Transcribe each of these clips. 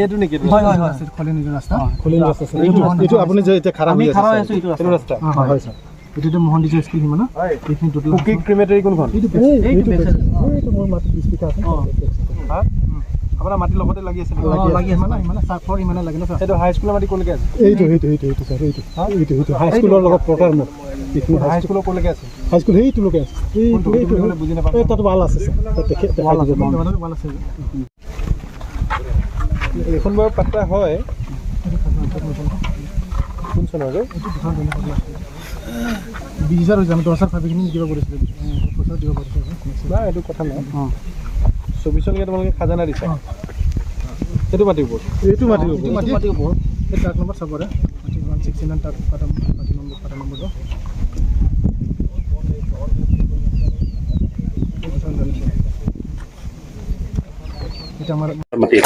এইটো নেকি? হয় হয় হয়। খলিন ৰাস্তা। খলিন ৰাস্তা। এইটো আপুনি যে এতিয়া খাৰা আমি হৈ আছে। খাৰা হৈ আছো এইটো এইটো ৰাস্তা। ৰাস্তা। হয় ছাৰ, এইটোতো মোহন দিছে স্কুল সীমানা এইখিনি টোটেল। কুকি ক্ৰিমেটৰী কোনখন? এইটো। এইটো। এইটো মোৰ মাটি 20 বিঘা আছে। হা, আপোনাৰ মাটিৰ লগতে লাগি আছে নেকি? লাগি আছে। ইমানে ইমানে চাফৰ ইমানে লাগে ন ছাৰ। সেইটো হাই স্কুলৰ মাটি ক'লৈকে আছে? এইটো সেইটো সেইটো সেইটো ছাৰ, এইটো এইটো সেইটো হাই স্কুলৰ লগত পটাৰ মোৰ এইখিনি। হাই স্কুলৰ ক'লৈকে আছে? হাই স্কুল সেইটোলৈকে আছে, এইটো। কোনটো? এইটো। সেইটো বুজি নাপাওঁ। এই তাত ৱাল আছে ছাৰ, তাত দেখাই দিব পাৰিম। ৱাল আছে। এইখন বাৰু পাট্টা হয় কোন চনৰ ৰে? 20 হাজাৰ হৈছে। আমি 10 হাজাৰ ভাবিখিনি কিবা কৰিছিলোঁ, পইচা দিব পাৰিছোঁ। বা এইটো কথা নহয়, 24লৈকে তোমালোকে খাজানা দিছা সেইটো মাটিৰ ওপৰত? এইটো মাটিৰ এইটো ওপৰত। মাটিৰ ওপৰত। এই ট্ৰাক নম্বৰ চাব পাৰে, 169 ট্ৰাক পাটা, মাটি নম্বৰ, পাটা নম্বৰটো। এইটো আমাৰ মাটি,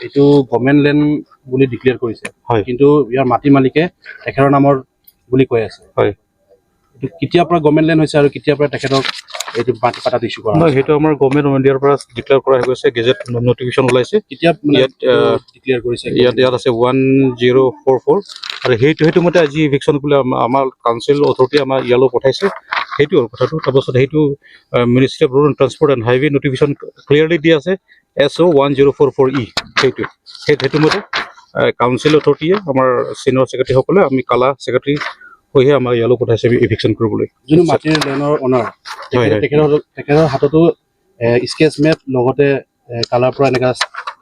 এইটো গভৰ্ণমেণ্ট লেণ্ড বুলি ডিক্লেয়াৰ কৰিছে। হয়। কিন্তু ইয়াৰ মাটি মালিকে তেখেতৰ নামৰ বুলি কৈ আছে। হয়। এইটো কেতিয়াৰ পৰা গভৰ্ণমেণ্ট লেণ্ড হৈছে আৰু কেতিয়াৰ পৰা তেখেতক এইটো মাটি পাটাত ইছ্যু কৰা নহয়, হৈছে? সেইটো আমাৰ গভৰ্ণমেণ্ট অফ ইণ্ডিয়াৰ পৰা ডিক্লেয়াৰ কৰা হৈ গৈছে, গেজেট নটিফিকেশ্যন ওলাইছে। কেতিয়া মানে ইয়াত, ডিক্লেয়াৰ কৰিছে? ইয়াত আছে 1044 আৰু সেইটো মতে আজি ইভিকশ্যন বুলি আমাৰ কাউন্সিল অথৰিটি আমাৰ ইয়ালৈ পঠাইছে। সেইটো হ'ল কথাটো। তাৰপাছত সেইটো Ministry of Road and Transport and Highway notification clearly দি আছে SO 1044E। সেইটো সেইটো মতে কাউন্সিল অথৰিটিয়ে আমাৰ চিনিয়ৰ ছেক্ৰেটাৰীসকলে, আমি কালা ছেক্ৰেটাৰী হৈহে আমাৰ ইয়ালৈ পঠাইছে ইভিকশ্যন কৰিবলৈ। যোনটো মাটিৰ লেণ্ডৰ অনাৰ, হয়। তেখেতৰ হাততো স্কেচ মেপ লগতে কালাৰ পৰা এনেকা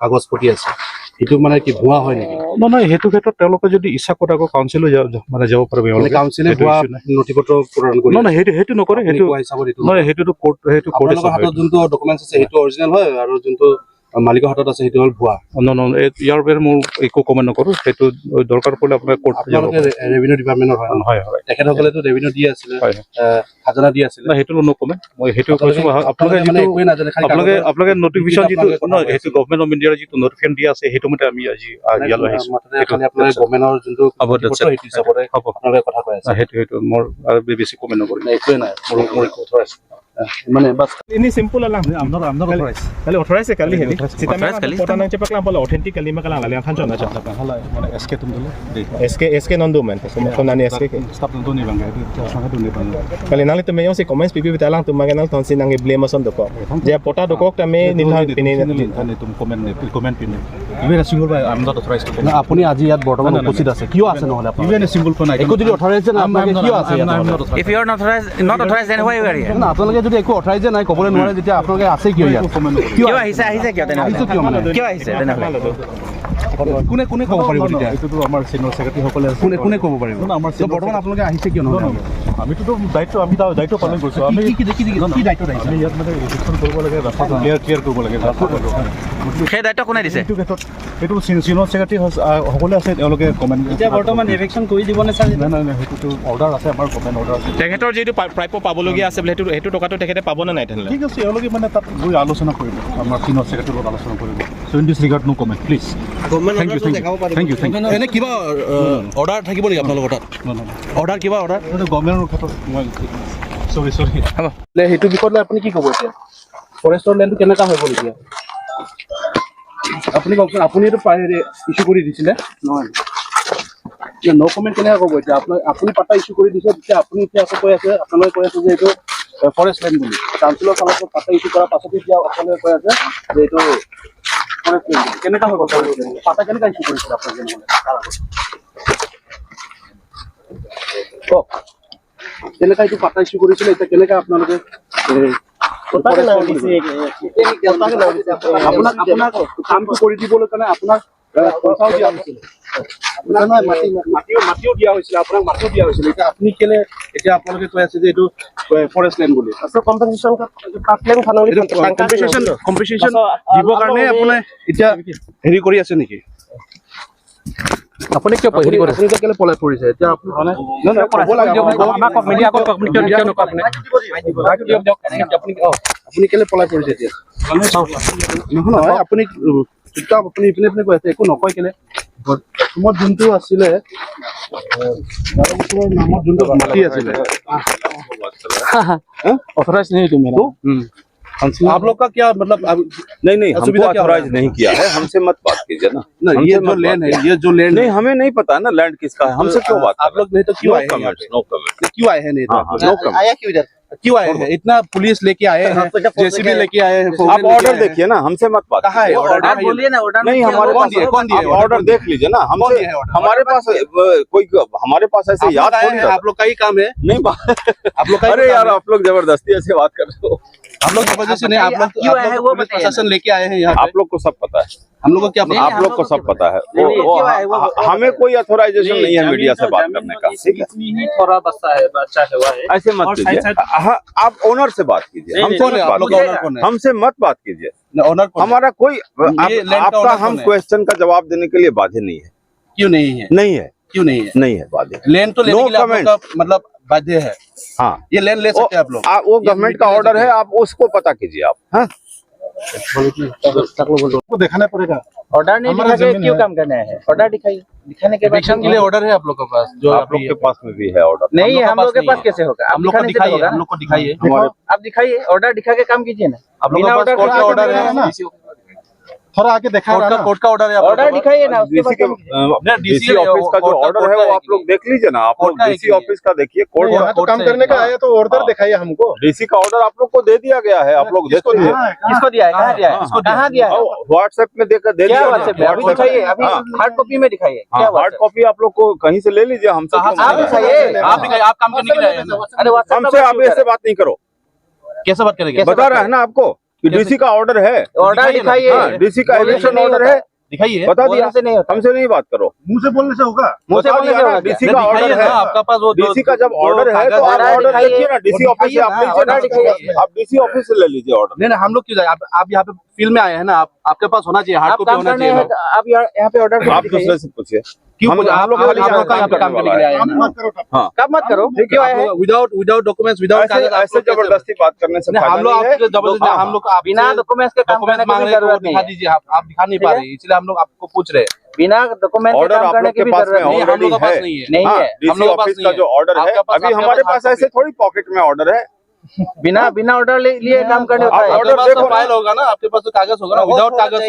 কাগজ পতি আছে। সেইটো মানে কি ভুৱা হয় নেকি? নহয় নহয়, সেইটো ক্ষেত্ৰত তেওঁলোকে যদি ইচ্ছা কৰে আকৌ কাউন্সিলো মানে যাব পাৰিব মানে এওঁলোকে। কাউন্সিলে সেইটো ভুৱা issue নাই। নথি পত্ৰ প্ৰদান কৰি নহয় নহয়, সেইটো নকৰে। আপুনি সেইটো কোৱা হিচাপত এইটো নহয়, সেইটোতো কোৰ্ট, সেইটো কোৰ্ট। আপোনালোকৰ হাতত যোনটো ডকুমেণ্টছ আছে সেইটো অৰিজিনেল হয় আৰু যোনটো মালিকৰ হাতত আছে সেইটো হ'ল ভুৱা? নহয় নহয়, ইয়াৰ বাবে মোৰ একো কমেণ্ট নকৰোঁ। সেইটো দৰকাৰ পৰিলে আপোনাৰ কোৰ্ট যাব। আপোনালোকে ৰেভিনিউ ডিপাৰ্টমেণ্টৰ হয় ন? হয়। তেখেতসকলেতো ৰেভিনিউ দি আছিলে, হয়। খাজানা দি আছিলে। নাই, সেইটো ন কমেণ্ট। মই সেইটো কৈছোঁ, আপোনালোকে মানে যিটো একোৱে নাজানে, খালি আপোনালোকে কাগজৰ আপোনালোকে নটিফিকেশ্যন যিটো আপোনালোকে কথা নহয়, কৈ সেইটো আছে। গভৰ্ণমেণ্ট অফ ইণ্ডিয়াৰ যিটো নটিফিকেশ্যন দিয়া আছে, সেইটো মতে আমি আজি ইয়ালৈ আহিছোঁ। মুঠতে খালি আপোনালোকে গভৰ্ণমেণ্টৰ যোনটো হ'ব, that's নথিপত্ৰ it. সেইটো হিচাপতে হ'ব। আপোনালোকে কথা কৈ আছে। সেইটো মোৰ আৰু বেছি কমেণ্ট নকৰিম। নাই, একোৱে নাই, মোৰ একো অথৰাইজ মানে bus. Ini simple lang. I'm not I'm not authorized. Kali authorize kali heli. Sita Authorize kali. Pota nang cepak lang pala authentic kali makalang lali ang khancho na cha. মানে S কে তুমি SK SK non do man. So nani SK. Stop nang ni bangga itu ni bangga. Kali nang tu me yung si comments pipi bitalang tu magan nang tonsin nang blame son doko. Ja pota doko ta me nilha pini. Comment pin. Even a single by I'm not authorized to comment. আপুনি আজি ইয়াত বৰ্তমান উপস্থিত আছে, কিয় আছে নহ'লে আপোনালোকে? Even a single phone I একো যদি অথৰাইজ নাই, আপোনালোকে কিয় আছে ইয়াত নহ'লে? If you are not authorized, not authorized, then why you are here? না, আপোনালোকে যদি একো অথৰাইজে নাই, ক'বলৈ নোৱাৰে, যেতিয়া আপোনালোকে আছে কিয় ইয়াত? কিয় আহিছে? আহিছে কিয় তেনেহ'লে? আহিছো কিয় মানে? কিয় আহিছে তেনেহ'লে? কোনে কোনে ক'ব পাৰিব তেতিয়া? এইটোতো আমাৰ চিনিয়ৰ ছেক্ৰেটাৰীসকলে আছে। কোনে কোনে ক'ব পাৰিব? নহয়, আমাৰ তো বৰ্তমান আপোনালোকে আহিছে কিয় নহ'লে? আমিতো দায়িত্ব, আমি দায়িত্ব পালন কৰিছোঁ। আমি কি কি কি কি দায়িত্বত আহিছে? আমি ইয়াত মানে ইভিকশ্যন কৰিব লাগে, ৰাস্তাটো ক্লিয়াৰ কৰিব লাগে, ৰাস্তাটো। সেই দায়িত্ব কোনে দিছে? এইটো ক্ষেত্ৰত এইটো চিনিয়ৰ ছেক্ৰেটাৰী সকলোৱে আছে, তেওঁলোকে কমেণ্ট। এতিয়া বৰ্তমান এভিকশ্যন কৰি দিবনে ছাৰ? নাই নাই নাই, সেইটোতো অৰ্ডাৰ আছে, আমাৰ গভৰ্ণমেণ্ট অৰ্ডাৰ আছে। তেখেতৰ যিটো প্ৰাপ্য পাবলগীয়া আছে বোলে, সেইটো টকাটো তেখেতে পাবনে নাই তেনেহ'লে? ঠিক আছে, এওঁলোকে মানে তাত গৈ আলোচনা কৰিব, আমাৰ চিনিয়ৰ ছেক্ৰেটাৰীৰ লগত আলোচনা কৰিব। So in this regard no comment, please. Thank you, thank you, thank you, thank you. এনে কিবা অৰ্ডাৰ থাকিব নেকি আপোনালোকৰ তাত? অৰ্ডাৰ, কিবা অৰ্ডাৰ? গভৰ্ণমেণ্টৰ ক্ষেত্ৰত মই চৰি চৰি। সেইটো বিষয়ত লৈ আপুনি কি ক'ব এতিয়া? ফৰেষ্টৰ লেণ্ডটো কেনেকুৱা হৈ গ'ল এতিয়া, আপুনি কওকচোন। আপুনি এইটো ইছ্যু কৰি দিছিলে নহয়? ন' কমেণ্ট কেনেকৈ ক'ব এতিয়া? আপুনি পাট্টা ইছ্যু কৰি দিছে, তেতিয়া আপুনি এতিয়া আকৌ কৈ আছে, আপোনালোকে কৈ আছে যে এইটো ফৰেষ্ট লেণ্ড বুলি। কাউন্সিলৰ ফালৰ পৰা পাট্টা ইছ্যু কৰাৰ পাছতো এতিয়া আপোনালোকে কৈ আছে যে এইটো ফৰেষ্ট লেণ্ড বুলি। কেনেকুৱা হৈ গ'ল? পাট্টা কেনেকুৱা ইছ্যু কৰিছিলে আপোনালোকে নহ'লে তাৰ আগত? কওক, কেনেকুৱা এইটো পাট্টা ইছ্যু কৰিছিলে? এতিয়া কেনেকুৱা আপোনালোকে forest land বুলি? আপোনাক কামটো কৰি দিবলৈ কাৰণে আপোনাক পইচাও দিয়া হৈছিলে, আপোনাক নহয়, মাটিও দিয়া হৈছিলে, আপোনাক মাটিও দিয়া হৈছিলে। এতিয়া আপুনি কেলে এতিয়া আপোনালোকে কৈ আছে যে এইটো ফৰেষ্ট লেণ্ড বুলি? কম্পেনচেশ্যন দিবৰ কাৰণে আপোনাৰ এতিয়া হেৰি কৰি আছে নেকি? আপুনি কিয় হেৰি কৰে? আপুনি এতিয়া কেলে পলাই পৰিছে এতিয়া? আপুনি মানে নহয় নহয়, ক'ব লাগে। আমাক কওক, মিডিয়া আগত কওক, আপুনি কিয় কিয় নকয় আপুনি? দিয়ক দিয়ক, আপুনি আপুনি কেলে পলাই পৰিছে এতিয়া? নহয় নহয়, আপুনি চুপচাপ আপুনি ইপিনে ইপিনে কৈ আছে, একো নকয় কেলে? অসমত যোনটো আছিলে, 12 বছৰৰ নামত যোনটো মাটি আছিলে অথৰাইজ नहीं তুমি। आप लोग का क्या मतलब नहीं नहीं, हमको असुविधा क्या हो रहा अथोराइज नहीं किया है, हमसे मत बात कीजिए ना। नहीं, हमसे ये मत जो बात लैंड है, कीजिए। ये जो लैंड नहीं, हमें नहीं पता ना लैंड किसका है, हमसे क्यों बात आप कर लोग नहीं तो क्यों नो आए हैं यहाँ कमेंट्स, पे? No comment. क्यों आए हैं? नहीं तो हाँ, आप नो लोग? कमेंट। आया क्यों इधर? क्यों आए हैं? इतना पुलिस लेके आए हैं, जेसीबी लेके आए हैं, आप फोन ऑर्डर देखिए ना, हमसे मत बात कहाँ है कीजिए। ऑर्डर? आप बोलिए ना ऑर्डर। नहीं, हमारे कौन पास दिए? कौन दिए? आप ऑर्डर देख लीजिए ना, कौन हमसे दिए है ऑर्डर? हमारे पास कोई हमारे पास ऐसे आप याद लोग आए थोड़ी हैं, रहता। आप लोग का ही काम है। नहीं आप लोग का ही अरे काम यार, है। आप लोग जबरदस्ती ऐसे बात कर रहे हो। हम लोग जबरदस्ती नहीं, आप लोग क्यों आए हैं वो पुलिस बताइए ना। प्रशासन लेके आए हैं यहाँ पे। आप लोग को सब पता है। हम लोग को क्या पता? आप लोग को सब पता है। नहीं, वो- नहीं, वो क्यों आए? वो हमें कोई अथोराइजेशन नहीं है मीडिया से बात करने का, ठीक है? ही थोड़ा बचा है, बचा हुआ है। ऐसे मत और कीजिए। साइड- हाँ, आप ओनर से बात कीजिए, हमसे कौन मत है आप बात लोग का कीजिए। ओनर? कौन है? हमसे मत बात कीजिए। ओनर कौन है? हमारा कोई ये लैंड का आपका ओनर हम कौन है? क्वेश्चन का जवाब देने के लिए बाध्य नहीं है। क्यों नहीं है? नहीं है। क्यों नहीं है? नहीं है बाध्य। लैंड तो लेने No के लिए आप लोग का मतलब बाध्य है। हाँ, ये लैंड ले सकते हैं आप लोग। वो गवर्नमेंट का ये ऑर्डर है, आप उसको पता कीजिए आप। हाँ, को दिखाना पड़ेगा। ऑर्डर नहीं हमारा दिखा के जमीन क्यों है। काम करना है? ऑर्डर दिखाइए, दिखाने के बाद इलेक्शन के लिए ऑर्डर है आप लोग के पास जो आप लोग के पास में भी है ऑर्डर। नहीं है, हम हम लोग लोग के के पास पास कैसे होगा? आप हम लोग को दिखाने से तो दिखाइए, होगा हम ना। लोग को दिखाइए। हमारे आप दिखाइए, ऑर्डर दिखा के काम कीजिए ना। आप लोग बिना के पास ऑर्डर कोर्ट का के ऑर्डर है है ना। थोड़ा आके दिखा कोर्ट रहा का ना। कोर्ट का ऑर्डर है आप ऑर्डर लोग के पास? दिखाइए ना, उसके डीसी बाद के काम कीजिए। डीसी ऑफिस का जो ऑर्डर है वो आप लोग देख लीजिए ना। आप कोर्ट लोग का है डीसी कि नहीं? ऑफिस का देखिए, कोर्ट नहीं, यहाँ तो काम करने का आया तो ऑर्डर हाँ। दिखाइए हमको। डीसी का ऑर्डर आप लोग को दे दिया गया है, आप लोग देख लीजिए। किसको दिया है? कहाँ दिया है? कहाँ दिया है? व्हाट्सएप में देकर दे क्या दिया। व्हाट्सएप में? अभी दिखाइए, अभी हार्ड कॉपी में दिखाइए। क्या हार्ड व्हाट्सएप? कॉपी आप लोग को कहीं से ले लीजिए, हमसे कहाँ क्यों से आप मांग रहे हैं? दिखाइए। आप दिखाइए, आप काम करने के लिए आए हैं ना। अरे व्हाट्सएप हमसे आप ऐसे बात नहीं करो। कैसे बात करेंगे? बता रहा है ना आपको कि डीसी का ऑर्डर है। ऑर्डर दिखाइए ना। दिखाइए। हाँ, डीसी का बोलने से एविक्शन नहीं ऑर्डर होता है, दिखाइए। बता बोलने दिया। से नहीं होता। हमसे नहीं बात करो। मुंह से बोलने से होगा? मुंह से बता बोलने दिया से ना, होगा क्या? डीसी का दिखाइए ऑर्डर ना, है। आपका पास वो डीसी का जब ऑर्डर है तो आप ऑर्डर ऑर्डर दिखाइए। देखिए ना, डीसी ऑफिस से आप दिखाइए ना, लीजिए ऑर्डर दिखाइए। ना, आप डीसी ऑफिस से ले लीजिए ऑर्डर। नहीं नहीं, हम लोग क्यों जाए? आप यहाँ पे फील्ड में आए हैं ना, आप आपके पास होना चाहिए, हार्ड आप कॉपी काम होना करने चाहिए। हैं तो आप यहाँ पे ऑर्डर आप दूसरे से पूछिए। क्यों हम पूछे? हम लोग आप खाली आप यहाँ लोग का काम यहाँ पे काम करने करने के वाला लिए है। आए हैं ना। मत करो। कब मत करो, क्यों आए हैं? विदाउट विदाउट डॉक्यूमेंट्स, विदाउट ऐसे कागज आप ऐसे लोग कैसे- जबरदस्ती बात करने से नहीं, फायदा हम लोग नहीं है। आपसे जबरदस्ती हाँ, हम लोग आपसे बिना डॉक्यूमेंट्स के काम डॉक्यूमेंट्स करने की मांग भी रहे हैं तो वो जरूरत नहीं दिखा है। दीजिए। आप दिखा नहीं पा ठीक है? रहे, इसलिए हम लोग आपको पूछ रहे हैं। बिना डॉक्यूमेंट के ऑर्डर काम आप करने लोग की के भी पास में जरूरत नहीं है। हम लोग ऑलरेडी के पास है। नहीं है। नहीं हाँ, है। हम डीसी लोगों के पास ऑफिस नहीं का है। जो ऑर्डर है आपके पास- अभी आपके हमारे पास पास hard ऐसे थोड़ी पॉकेट में ऑर्डर है। बिना बिना ऑर्डर लिए काम करने होता आप है। आपके ऑर्डर पास तो देखो ना। फाइल होगा ना, आपके पास तो कागज होगा ना। विदाउट कागज,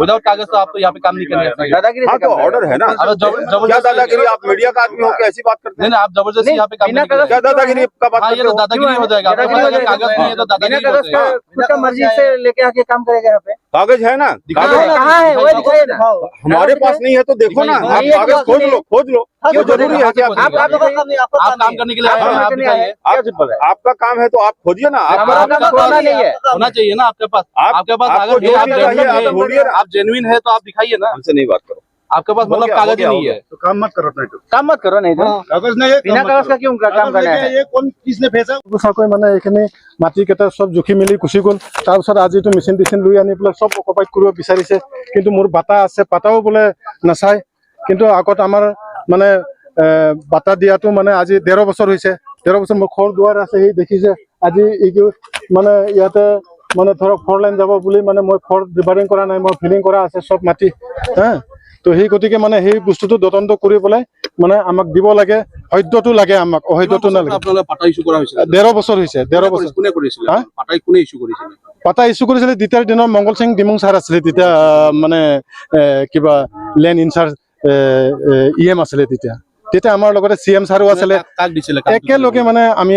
विदाउट कागज तो आप तो यहाँ पे काम नहीं करने सकते। दादागिरी हाँ से तो काम कर ऑर्डर रहे है ना। अरे क्या जबरदस्ती दादागिरी? आप मीडिया का आदमी होकर ऐसी बात करते नहीं हैं? नहीं, आप जबरदस्ती नहीं, यहाँ पे काम बिना नहीं कर कागज- क्या दादागिरी का बात हाँ, ये करते तो हो? दादागिरी हो जाएगा। आपके दादागिरी पास हो अगर कागज नहीं है तो जाएगा। बिना दादागिरी कागज हो का जाएगा। खुद का मर्जी से लेके आके काम करेगा यहाँ पे। कागज है ना, दिखाओ कागज ना। कहाँ है? वही दिखाइए ना। हमारे पास नहीं है तो देखो ना, आप नहीं है तो कागज खोज लो, खोज लो। क्यों वो जरूरी है क्या? आप आप आप काम करने के लिए आए हैं, आप दिखाइए। क्या झूठ बोल रहे हैं? आपका काम है तो आप खोजिए ना। आपका हमारा आपका काम खोजना नहीं है। होना चाहिए ना आपके पास। आपके पास आपको कागज जो है, आप भी चाहिए, जेन्युइन आप है, ढूंढिए ना। आप जेन्युइन है तो आप दिखाइए ना। हमसे नहीं बात करो। आपके पास हो मतलब गया, कागज हो ही गया, नहीं हो है। तो काम मत करो नहीं तो। काम मत करो नहीं तो। कागज नहीं है, बिना काम मत कागज का करो। क्यों काम कागज करना लेके है? ये कौन किसने भेजा? সঁচাকৈ মানে এইখিনি মাটিকেইটা চব জুখি মেলি গুচি গ'ল। তাৰপিছত আজি এইটো মেচিন টেচিন লৈ আনি পেলাই চব অকুপাইড কৰিব বিচাৰিছে। কিন্তু মোৰ বাটা আছে, বাটাও বোলে নাচায়। কিন্তু আগত আমাৰ মানে বাটা দিয়াটো মানে আজি 1.5 বছৰ হৈছে। 1.5 বছৰ মোৰ ঘৰ দুৱাৰ আছে, সেই দেখিছে। আজি এইটো মানে ইয়াতে মানে ধৰক ফ'ৰ লাইন যাব বুলি মানে মই ফৰ ডিভাইডিং কৰা নাই, মই ফিলিং কৰা আছে চব মাটি। হা, তো সেই গতিকে মানে সেই বস্তুটো তদন্ত কৰি পেলাই মানে আমাক দিব লাগে, সদ্যটো লাগে আমাক, অসদ্যটো নালাগে। আপোনালোকে পাটা ইছ্যু কৰা হৈছিলে? 1.5 বছৰ হৈছে, 1.5 বছৰ। কোনে কৰিছিলে হা? পাটা? কোনে ইছ্যু কৰিছিলে? পাতা ইছ্যু কৰিছিলে তেতিয়াৰ দিনৰ মংগল সিং ডিমুং ছাৰ আছিলে তেতিয়া, মানে কিবা লেণ্ড ইনচাৰ্জ ই এম আছিলে তেতিয়া। তেতিয়া আমাৰ লগতে চি এম ছাৰো আছিলে। কাক দিছিলে কামটো? একেলগে মানে আমি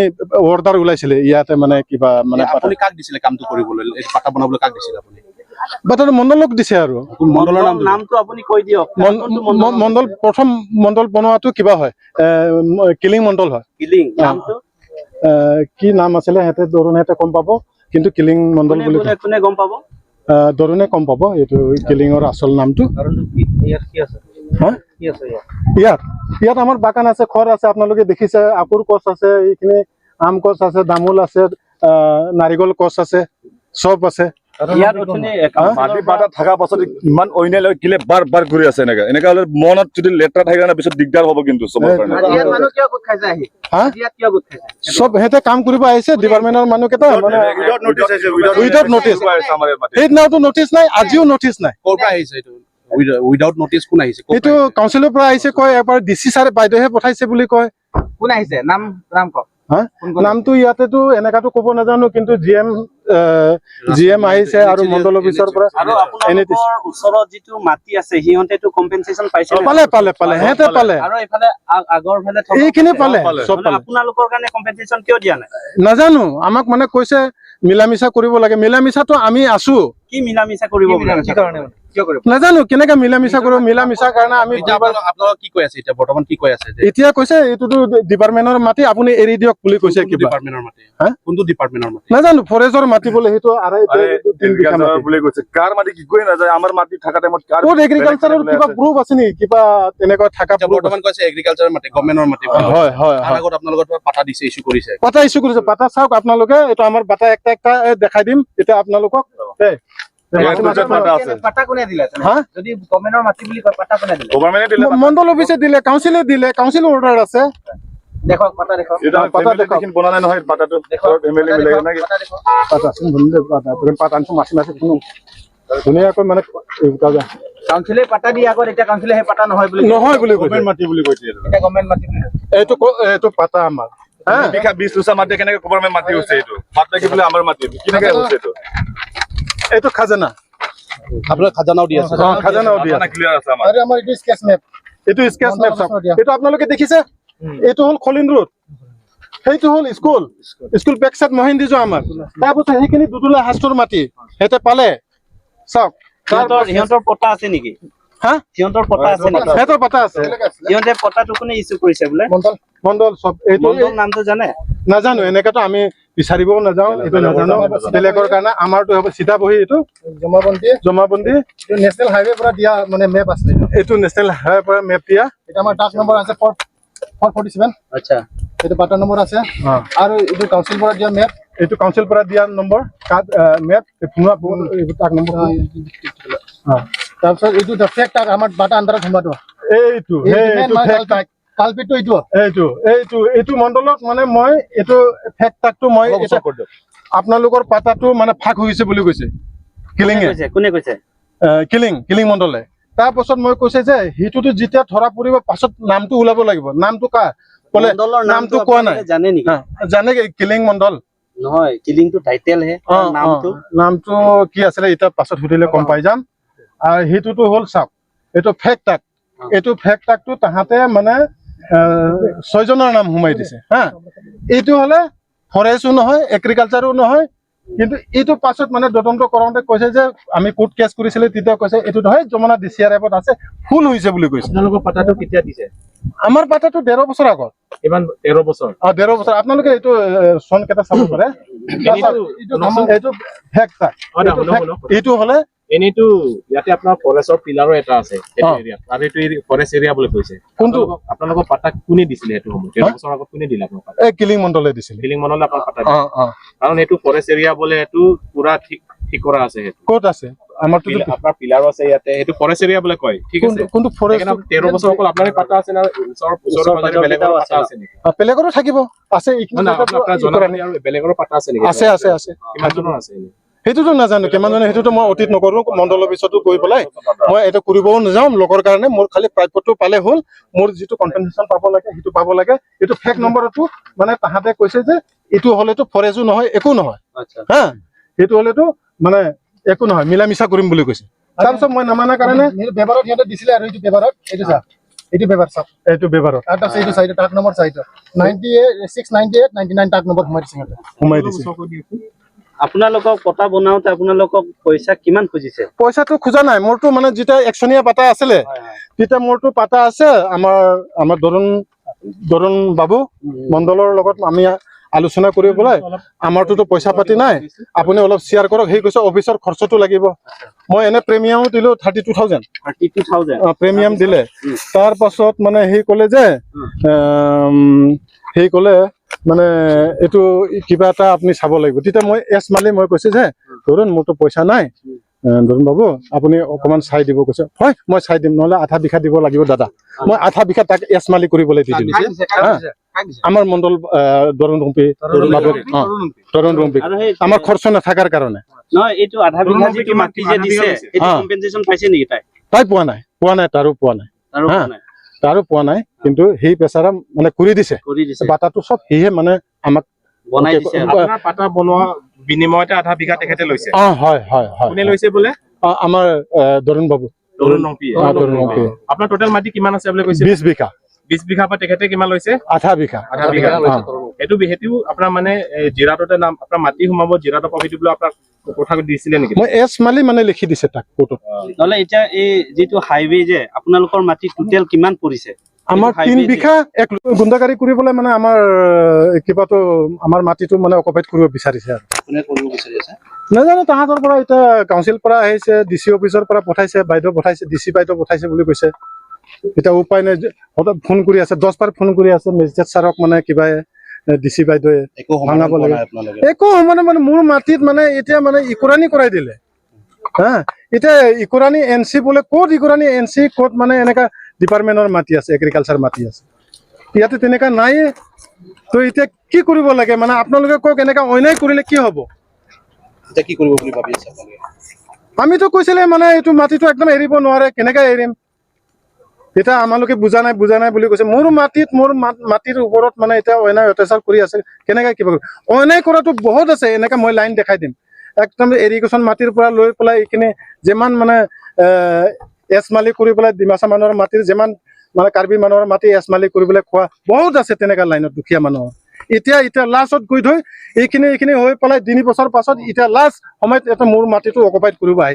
অৰ্ডাৰ ওলাইছিলে ইয়াতে মানে কিবা মানে আপুনি কাক দিছিলে কামটো কৰিবলৈ? এই পাটা বনাবলৈ কাক দিছিলে আপুনি? বাটাটো মণ্ডলক দিছে আৰু। কোন মণ্ডলৰ নাম? নামটো আপুনি কৈ দিয়ক। মণ্ডল, প্ৰথম মণ্ডল বনোৱাটো কিবা হয়, কিলিং মণ্ডল হয়। কিলিং নামটো কি নাম আছিলে সিহঁতে দৰুণে গম পাব, কিন্তু কিলিং মণ্ডল বুলি কোনে কোনে গম পাব? দৰুণে গম পাব এইটো কিলিঙৰ আচল নামটো। ইয়াত কি আছে? হা? কি আছে ইয়াত? ইয়াত ইয়াত আমাৰ বাগান আছে, ঘৰ আছে, আপোনালোকে দেখিছে। আকুৰ গছ আছে, এইখিনি আম গছ আছে, দামোল আছে, নাৰিকল গছ আছে, চব আছে। ইয়াত অথনি মাটি বাটা থকা পাছত ইমান অন্যায় লৈ কিলে বাৰ বাৰ ঘূৰি আছে। এনেকা এনেকা হলে মনত যদি লেতেৰা থাকে না, পিছত দিগদাৰ হ'ব কিন্তু চবৰ কাৰণে। আজি ইয়াত মানুহ কিয় গোট খাইছে আহি? হা? আজি ইয়াত কিয় গোট খাইছে? চব সিহঁতে কাম কৰিব আহিছে ডিপাৰ্টমেণ্টৰ মানুহকেইটা, মানে উইদাউট নটিচ আহিছে, উইদাউট নটিচ। সেইদিনাওতো নটিচ নাই, আজিও নটিচ নাই। ক'ৰ পৰা আহিছে এইটো উইদাউট নটিচ? কোন আহিছে? ক'ৰ পৰা এইটো আহিছে? কাউন্সিলৰ পৰা আহিছে কয়, এবাৰ ডি চি ছাৰে বাইদেউহে পঠাইছে বুলি কয়। কোন আহিছে? নাম নাম কওক। হা? কোন কোন? নামটো ইয়াতেতো এনেকাতো ক'ব নাজানো, কিন্তু জি এম জি এম আহিছে আৰু মণ্ডল অফিচৰ পৰা আৰু আপোনালোকৰ ওচৰত যিটো মাটি আছে, সিহঁতেটো কম্পেনচেশ্যন পাইছে নে? পালে পালে পালে, সিহঁতে পালে। আৰু এইফালে আগৰ ফালে থকা এইখিনি পালে, চব মানে পালে। আপোনালোকৰ কাৰণে কম্পেনচেশ্যন কিয় দিয়া নাই? নাজানো, আমাক মানে কৈছে মিলা মিছা কৰিব লাগে। মিলা মিছাটো আমি আছো। কি মিলা মিছা কৰিব বোলে? নাজানো কেনেকে মিলা মিছা কৰিব। মিলা মিছাৰ কাৰণে আমি এতিয়া আপোনালোক কি কৈ আছে? এতিয়া বৰ্তমান কি কৈ আছে যে এতিয়া কৈছে এইটোতো ডিপাৰ্টমেণ্টৰ মাটি, আপুনি এৰি দিয়ক বুলি কৈছে। কোনটো কিবা ডিপাৰ্টমেণ্টৰ মাটি? হা? কোনটো ডিপাৰ্টমেণ্টৰ মাটি? নাজানো, ফৰেষ্টৰ মাটি বোলে সেইটো, আঢ়াই আৰে, 3 বিঘা agriculture মাটি। বুলি কৈছে। কাৰ মাটি কি কৰি নাযায়, আমাৰ মাটি থকা টাইমত কাৰ ক'ত এগ্ৰিকালচাৰৰ বেলেগ কিবা আছে? প্ৰুফ আছে নেকি? কিবা তেনেকুৱা থকা এতিয়া proof বৰ্তমান কৈছে এগ্ৰিকালচাৰৰ মাটি, গভৰ্ণমেণ্টৰ মাটি। আছে? হয় হয় তাৰ হয় আগত আপোনালোকৰ পৰা পাতা দিছে, ইছ্যু কৰিছে। পাতা ইছ্যু কৰিছে। পাতা চাওক আপোনালোকে, এইটো আমাৰ পাতা একটা একটা দেখাই দিম এতিয়া আপোনালোকক। এই, এইটো যে পাতা আছে। পাতা কোনে দিলে? হা? যদি গভৰ্ণমেণ্টৰ মাটি বুলি কয়, পাতা কোনে দিলে? গভৰ্ণমেণ্টে দিলে পাতা। মণ্ডল অফিচে দিলে, কাউন্সিলে দিলে, কাউন্সিল অৰ্ডাৰ আছে। দেখক, পাতা দেখক। এইটো আমাৰ পাতা family দেখক। এইখিনি বনা নাই নহয় পাতাটো। ঘৰত family মিলাই নেকি? পাতা দেখক। পাতা আছে, ধুনীয়া পাতা, পাতা আনিছো, মাছি মাছি শুনো। ধুনীয়াকৈ মানে এই যায়। কাউন্সিলে পাতা দি আগত, এতিয়া কাউন্সিলে সেই পাতা নহয় বুলি নহয় বুলি কৈছে। গভৰ্ণমেণ্ট মাটি বুলি কৈছে এইটো। এতিয়া গভৰ্ণমেণ্ট মাটি বুলি কৈছে। এইটো পাতা আমাৰ, হা? বিঘা 20 লোচা মাটি কেনেকে গভৰ্ণমেণ্ট মাটি হৈছে এইটো? মাত লাগি বোলে আমাৰ মাটি কেনেকে হৈছে এইটো? এইটো খাজানা। আপোনাৰ খাজানাও দি আছে? অ, খাজানাও দিয়া। ক্লিয়াৰ আছে আমাৰ। আৰু আমাৰ এইটো স্কেচ মেপ। এইটো স্কেচ মেপ চাওক, এইটো আপোনালোকে দেখিছে। এইটো হ'ল খলিন ৰোড, সেইটো হ'ল school, school back side Mahendra যোৱা আমাৰ। তাৰপাছত সেইখিনি দুদুলা হাস্তৰ মাটি সিহঁতে পালে, চাওক। সিহঁতৰ পতা আছে নেকি? হা? সিহঁতৰ পতা আছে নেকি? সিহঁতৰ পাতা আছে। সিহঁতে পতাটো কোনে ইছ্যু কৰিছে বোলে? মণ্ডল চব এইটো। মণ্ডল নামটো জানে? নাজানো, এনেকেতো আমি বিচাৰিবও নাযাওঁ, এইটো নাজানো বেলেগৰ কাৰণে। আমাৰতো হ'ব চিধা বহি এইটো জমাবন্দী। জমাবন্দী। এইটো নেশ্যনেল হাইৱে পৰা দিয়া মানে মেপ আছিলে এইটো। এইটো নেশ্যনেল হাইৱে পৰা মেপ দিয়া। এইটো আমাৰ ডাক নম্বৰ আছে 4447। এইটো পাটা নম্বৰ আছে। আৰু এইটো কাউন্সিল পৰা দিয়া মেপ। এইটো কাউন্সিল পৰা দিয়া নম্বৰ কাৰ্ড মেপ তাক নম্বৰ। তাৰপিছত এইটো ফেক টাক, আমাৰ বাটা আণ্ডাৰত সোমাটো। এইটো সেইটো ফেক টাক। কালপিটটো এইটো। এইটো এইটো এইটো মণ্ডলত মানে মই এইটো ফেক টাকটো মই অলপ ওচৰ কৰি দিয়ক। আপোনালোকৰ পাতাটো মানে ফাক হৈ গৈছে বুলি কৈছে কোনে কিলিঙে। কৈছে? কোনে কৈছে? কিলিং কিলিং মণ্ডলে। তাৰপাছত মই কৈছে যে সেইটোতো যেতিয়া ধৰা পৰিব, পাছত নামটো ওলাব লাগিব, নামটো কাৰ ক'লে। মণ্ডলৰ নামটো কোৱা নাই। আপোনালোকে জানে নেকি? হা, জানে, কিলিং মণ্ডল। নহয়, কিলিংটো টাইটেল হে, তাৰ নামটো। নামটো কি আছিলে এতিয়া পাছত সুধিলে গম পাই যাম। আৰু সেইটোতো হ'ল, চাওক, এইটো ফেক টাক। এইটো ফেক টাকটো তাহাঁতে মানে ছয়জনৰ নাম সোমাই দিছে। হা, এইটো হ'লে ফৰেষ্টো নহয়, এগ্ৰিকালচাৰো নহয়। কিন্তু এইটো পাছত মানে তদন্ত কৰোঁতে কৈছে যে আমি কোৰ্ট কেছ কৰিছিলে, তেতিয়া কৈছে এইটো নহয়, যমুনা ডি চি আৰ এফত আছে, ফুল হৈছে বুলি কৈছে। আপোনালোকৰ পাতাটো কেতিয়া দিছে? আমাৰ পাতাটো 1.5 বছৰ আগত। ইমান 13 বছৰ? অ, 1.5 বছৰ। আপোনালোকে এইটো চন কেইটা চাব পাৰে। এইটো ফেক টাক। অ, দা, শুনক, শুনক। এইটো হ'লে এনেইতো ইয়াতে আপোনাৰ ফৰেষ্টৰ পিলাৰো এটা আছে সেইটো এৰিয়াত, আৰু এইটো ফৰেষ্ট এৰিয়া বুলি কৈছে। কোনটো? আপোনালোকৰ পাতা কোনে দিছিলে সেইটো সময়ত? 13 বছৰ আগত কোনে দিলে আপোনাক পাতা? এই কিলিং মণ্ডলে দিছিলে। কিলিং মণ্ডলে আপোনাক পাতা অ দিছে? অ। কাৰণ এইটো ফৰেষ্ট এৰিয়া বোলে, এইটো পুৰা ঠিক ঠিক কৰা আছে সেইটো। ক'ত আছে আমাৰতো? আপোনাৰ পিলাৰো আছে ইয়াতে, সেইটো ফৰেষ্ট এৰিয়া বোলে কয়, ঠিক আছে? কোনটো ফৰেষ্ট? সেইকাৰণে 13 বছৰ অকল আপোনাৰে পাতা আছে না ওচৰৰ ওচৰৰ পাজৰে বেলেগৰ পাতা আছে নেকি? বেলেগৰো থাকিব, আছে এইখিনি। নহয়, নহয়, আপোনাৰ জেগাতো জনা কৰা নাই। আৰু বেলেগৰো পাতা আছে নেকি? আছে আছে আছে। কিমানজনৰ আছে এনেই? সেইটোতো নাজানো কিমানজনে, সেইটোতো মই অতীত নকৰো। মণ্ডলৰ অফিচতো গৈ পেলাই মই এইটো কৰিবও নাযাওঁ লগৰ কাৰণে। মোৰ খালি প্ৰাপ্যটো পালে হ'ল, মোৰ যিটো কম্পেনচেশ্যন পাব লাগে সেইটো পাব লাগে। এইটো ফেক নম্বৰটো মানে তাহাঁতে কৈছে যে এইটো হ'লেতো ফৰেষ্টো নহয়, একো নহয়। হা, সেইটো হ'লেতো মানে একো নহয়, মিলা মিছা কৰিম বুলি কৈছে। তাৰপিছত মই নামানাৰ কাৰণে পেপাৰত সিহঁতে দিছিলে। আৰু এইটো পেপাৰত, এইটো চা, এইটো পেপাৰ চাওক। এইটো পেপাৰত। আৰু তাৰপিছত এইটো চাইটো টাক নম্বৰ চাইটো 98 698 99 টাক নম্বৰ সোমাই দিছে সিহঁতে। সোমাই দিছে। আপোনালোকক পতা বনাওঁতে আপোনালোকক পইচা কিমান খুজিছে? পইচাটো খোজা নাই। মোৰতো মানে যেতিয়া একচনীয়া পাতা আছিলে, তেতিয়া মোৰতো পাতা আছে। আমাৰ আমাৰ দৰুণ দৰুণ বাবু মণ্ডলৰ লগত আমি আলোচনা কৰি পেলাই, আমাৰটোতো পইচা পাতি নাই, আপুনি অলপ শ্বেয়াৰ কৰক। সি কৈছে অফিচৰ খৰচটো লাগিব। মই এনে প্ৰিমিয়ামো দিলো 32,000। 32,000? প্ৰিমিয়াম দিলে। তাৰ পাছত মানে সি ক'লে যে সি ক'লে মানে এইটো কিবা এটা আপুনি চাব লাগিব। তেতিয়া মই এছ মালি মই কৈছে যে ধৰুণ, মোৰতো পইচা নাই, ধৰুণ বাবু, আপুনি অকণমান চাই দিব। কৈছে হয়, মই চাই দিম, নহ'লে আধা বিঘা দিব লাগিব দাদা। মই আধা বিঘা তাক এছ মালি কৰিবলৈ দি দিলো। হা? আমাৰ মণ্ডল তৰুণ ৰম্পী বাবু, অ, তৰুণ ৰম্পী। আৰু সেই আমাৰ খৰচ নাথাকাৰ কাৰণে। নহয়, এইটো আধা বিঘা যিটো মাটি যে দিছে, এইটো কম্পেনচেশ্যন পাইছে নেকি তাই? তাই পোৱা নাই, পোৱা নাই, তাৰো পোৱা নাই। তাৰো হা। পোৱা নাই? তাৰো পোৱা নাই, কিন্তু সেই বেচাৰা মানে কৰি দিছে। কৰি দিছে। বাটাটো চব সিহে মানে আমাক বনাই দিছে আৰু। আপোনাৰ পাতা বনোৱা বিনিময়তে আধা বিঘা তেখেতে লৈছে। অ, হয় হয় হয়। কোনে লৈছে বোলে? অ, আমাৰ তৰুণ বাবু। তৰুণ নংপিয়ে। অ, তৰুণ নংপিয়ে। আপোনাৰ টোটেল মাটি কিমান আছে বুলি কৈছে? 20 বিঘা। 20 বিঘা পৰা তেখেতে কিমান লৈছে? আধা বিঘা। আধা বিঘা। অ। সেইটো আপোনাৰ মানে এই জিৰাটোতে নাম আপোনাৰ মাটি সোমাব, জিৰাটোৰ প্ৰফিট বোলে আপোনাক কথা দিছিলে নেকি? মই এছ মালি মানে লিখি দিছে তাক কোৰ্টত। নহ'লে এতিয়া এই যিটো হাইৱে যে আপোনালোকৰ মাটি টোটেল কিমান পৰিছে? আমাৰ এইটো 3 highway যে- বিঘা এক গুণ্ডাগাৰী কৰিবলৈ মানে আমাৰ কিবাটো আমাৰ মাটিটো মানে অকুপাইড কৰিব বিচাৰিছে আৰু। কোনে কৰিব বিচাৰি আছে? নাজানো, তাহাঁতৰ পৰা এতিয়া কাউন্সিল পৰা আহিছে, ডি চি অফিচৰ পৰা পঠাইছে, বাইদেউ পঠাইছে, ডি চি বাইদেউ পঠাইছে বুলি কৈছে। এতিয়া উপায় নাই যে- সদায় ফোন কৰি আছে, 10 বাৰ ফোন কৰি আছে মেজিষ্ট্ৰেট ছাৰক, মানে কিবা ডি চি বাইদেৱে একো সমাধান ভাঙাব পোৱা লাগে। নাই আপোনালোকে? একো মানে মানে মোৰ মাটিত মানে এতিয়া মানে ইকৰাণি কৰাই দিলে। হা, এতিয়া ইকৰাণি এন চি বোলে, ক'ত ইকৰাণি এন চি, ক'ত মানে এনেকা ডিপাৰ্টমেণ্টৰ মাটি আছে, এগ্ৰিকালচাৰ মাটি আছে ইয়াতে, তেনেকা নাইয়ে। তো এতিয়া কি কৰিব লাগে মানে আপোনালোকে কওক, এনেকা অন্যায় কৰিলে কি হ'ব? এতিয়া কি কৰিব বুলি ভাবি আছে আপোনালোকে? আমিতো কৈছিলে মানে এইটো মাটিটো একদম এৰিব নোৱাৰে, কেনেকে এৰিম? এতিয়া আমালোকে বুজা নাই, বুজা নাই বুলি কৈছে। মোৰ মাটিত, মোৰ মাটিৰ ওপৰত মানে এতিয়া অন্যায় অত্যাচাৰ কৰি আছে, কেনেকে কিবা কৰিব? অন্যায় কৰাটো বহুত আছে, এনেকে মই লাইন দেখাই দিম। একদম এৰিগেশ্যন মাটিৰ পৰা লৈ পেলাই এইখিনি যিমান মানে এছ মালি কৰি পেলাই ডিমাচা মানুহৰ মাটিৰ, যিমান মানে কাৰ্বি মানুহৰ মাটি এছ মালি কৰি পেলাই খোৱা বহুত আছে তেনেকা লাইনত দুখীয়া মানুহৰ। এতিয়া এতিয়া লাষ্টত গৈ থৈ এইখিনি এইখিনি হৈ পেলাই 3 বছৰ পাছত এতিয়া লাষ্ট সময়ত এটা মোৰ মাটিটো অকুপাইড কৰিব আহিছে।